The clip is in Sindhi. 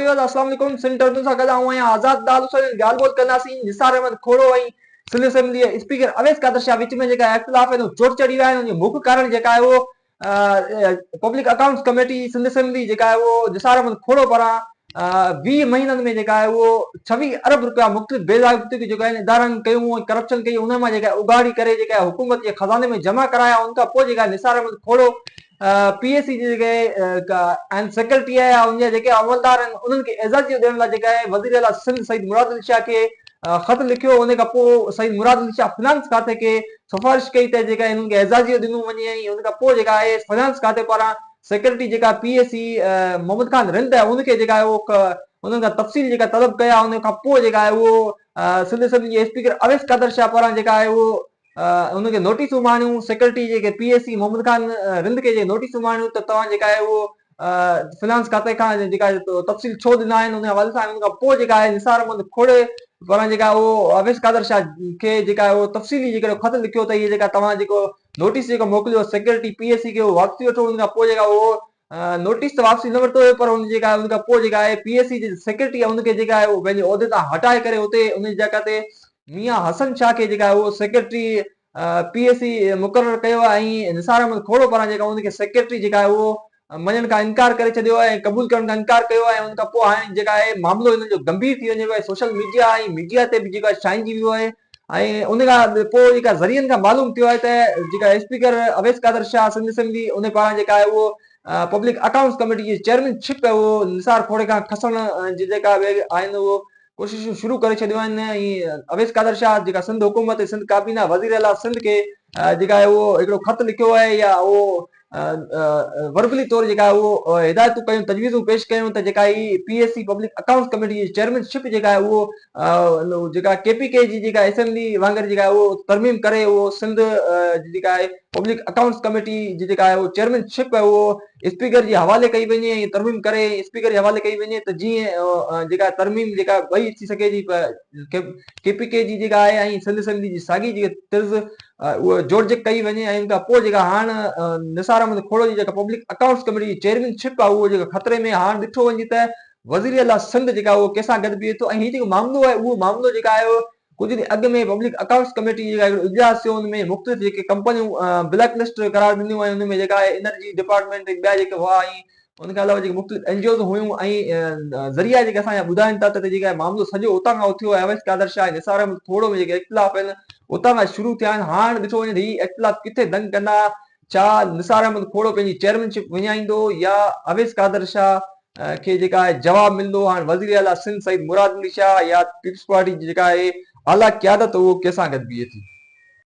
ويورز السلام عليڪم سنڌ ٽربيون سان گڏ آئون آهيان آزاد دال حسين ڳالهه ٻولهه ڪنداسين نثار احمد کوڙو ۽ سنڌ اسيمبلي جي اسپيڪر اويس قادر شاهه وچ ۾ جيڪا اختلاف آهن چوٽ چڙهي ويا آهن ان جو مک ڪارڻ جيڪا آهي اهو public accounts committee Sindh assembly جيڪا آهي اهو نثار احمد کوڙو پاران 20 مهينن ۾ جيڪا آهي اهو 26 ارب رپيا مختلف بي ضابطگيون جيڪا آهن ادارن ڪيون ۽ ڪرپشن ڪئي ان مان جيڪا اگهاڙي ڪري جيڪا حڪومت جي خزاني ۾ جمع ڪرايا ان کان پوء جيڪا نثار احمد کوڙو پي اي سي جي جيڪي آهن سيڪريٽري آهي يا ان جا جيڪي عملدار آهن انهن کي اعزازيون ڏيڻ لاء جيڪا آهي وزير اعليٰ سنڌ سيد مراد علي شاهه کي خط لکيو ان کان پوء سيد مراد علي شاهه فنانس کاتي کي سفارش ڪئي ته جيڪا انهن کي اعزازيون ڏنو وڃي ۽ ان کان پوء جيڪا آهي فنانس کاتي پاران سيڪريٽري جيڪا پي اي سي محمد خان رند آهي ان کي جيڪا آهي اهو انهن کان تفصيل جيڪا طلب ڪيا ان کان پوء جيڪا آهي اهو سنڌ اسيمبلي جي اسپيڪر اويس قادر شاهه پاران جيڪا آهي اهو ان کي نوٽيس اماڻيون، سيڪريٽري جيڪي پي اي سي محمد خان رند کي جيڪي نوٽيس اماڻيون ته توهان جيڪا آهي اهو فنانس کاتي کان جيڪا تفصيل ڇو ڏنا آهن ان حوالي سان ان کان پوء جيڪا آهي نثار احمد کوڙي پاران جيڪا اهو اويس قادر شاهه کي جيڪا اهو تفصيلي جيڪو خط لکيو ته هي جيڪا توهان جيڪو نوٽيس جيڪو موڪليو سيڪريٽري پي اي سي کي اهو واپسي وٺو ان کان پوء جيڪا اهو نوٽيس ته واپسي نه ورتو ويو پر ان جيڪا ان کان پوء جيڪا آهي پي اي سي جي سيڪريٽري آهي ان کي جيڪا آهي اهو پنهنجي عهدي تان هٽائي ڪري اتي ان جي جڳهه تي ميان حسن شاهه کي جيڪا آهي اهو سيڪريٽري پي اي سي مقرر ڪيو آهي ۽ نثار احمد کوڙو پاران جيڪا ان کي سيڪريٽري جيڪا آهي اهو مڃڻ کان انڪار ڪري ڇڏيو آهي ۽ قبول ڪرڻ کان انڪار ڪيو آهي ۽ ان کان پوء هاڻي جيڪا آهي معاملو انهن جو گنڀير ٿي وڃي پيو ۽ سوشل ميڊيا ۽ ميڊيا تي به جيڪا ڇائنجي ويو آهي ۽ ان کان پوء جيڪا ذريعن کان معلوم ٿيو آهي ته جيڪا اسپيڪر اويس قادر شاهه سنڌ اسيمبلي ان پاران جيڪا آهي اهو پبلڪ اڪائونٽس ڪميٽي جي چيئرمين شپ اهو نثار کوڙي کان کسڻ جي جيڪا آهن اهو ڪوششون شروع ڪري ڇڏيون آهن ۽ اويس قادر شاهه جيڪا سنڌ حڪومت سنڌ ڪابينا وزير اعليٰ سنڌ کي جيڪا آهي اهو هڪڙو خط لکيو آهي يا اهو وربلي طور جيڪا اهو هدايتون ڪيون تجويزون پيش ڪيون ته جيڪا هي P S C public accounts committee جي چيئرمين شپ جيڪا آهي اهو جيڪا ڪي پي ڪي جي جيڪا اسيمبلي وانگر جيڪا اهو ترميم ڪري اهو سنڌ جي جيڪا آهي پبلڪ اڪائونٽس ڪميٽي جي جيڪا آهي اهو چيئرمين شپ اهو اسپيڪر جي حوالي ڪئي وڃي ۽ ترميم ڪري اسپيڪر جي حوالي ڪئي وڃي ته جيئن جيڪا ترميم جيڪا ٻئي ٿي سگهي ٿي ڪي پي ڪي جي جيڪا آهي ۽ سنڌ اسيمبلي جي ساڳي جيڪا طرز اها جوڙجڪ ڪئي وڃي ۽ ان کان پوء جيڪا هاڻ نثار احمد کوڙو جي جيڪا پبلڪ اڪائونٽس ڪميٽي جي چيئرمين شپ آهي اهو جيڪو خطري ۾ هاڻ ڏٺو وڃي ته وزير اعليٰ سنڌ جيڪا اهو ڪنهن سان گڏ بيهي ٿو ۽ هي جيڪو معاملو آهي اهو معاملو جيڪا آهي ڪجهه ڏينهن اڳ ۾ پبلڪ اڪائونٽس ڪميٽي جيڪا هڪڙو اجلاس ٿيو ان ۾ مختلف جيڪي ڪمپنيون بليڪ لسٽ قرار ڏنيون ۽ ان ۾ جيڪا آهي انرجي ڊپارٽمينٽ ٻيا جيڪي هئا ۽ ان کان علاوه جيڪي مختلف اين جي اوز هيون ۽ ذريعا جيڪي اسان جا ٻڌائن ٿا ته جيڪا معاملو سڄو اتان کان اٿيو آهي اويس قادر شاهه ۽ نثار احمد کوڙو ۾ جيڪي اختلاف آهن اتان کان شروع ٿيا آهن هاڻ ڏٺو وڃي ته هي اختلاف ڪٿي دنگ ڪندا ڇا نثار احمد کوڙو پنهنجي چيئرمين شپ وڃائيندو يا اويس قادر شاهه کي جيڪا آهي جواب ملندو هاڻ وزير اعليٰ سنڌ سيد مراد علي شاهه يا پيپلز پارٽي جي جيڪا آهي اعليٰ قيادت اهو ڪنهن سان گڏ بيهي ٿي.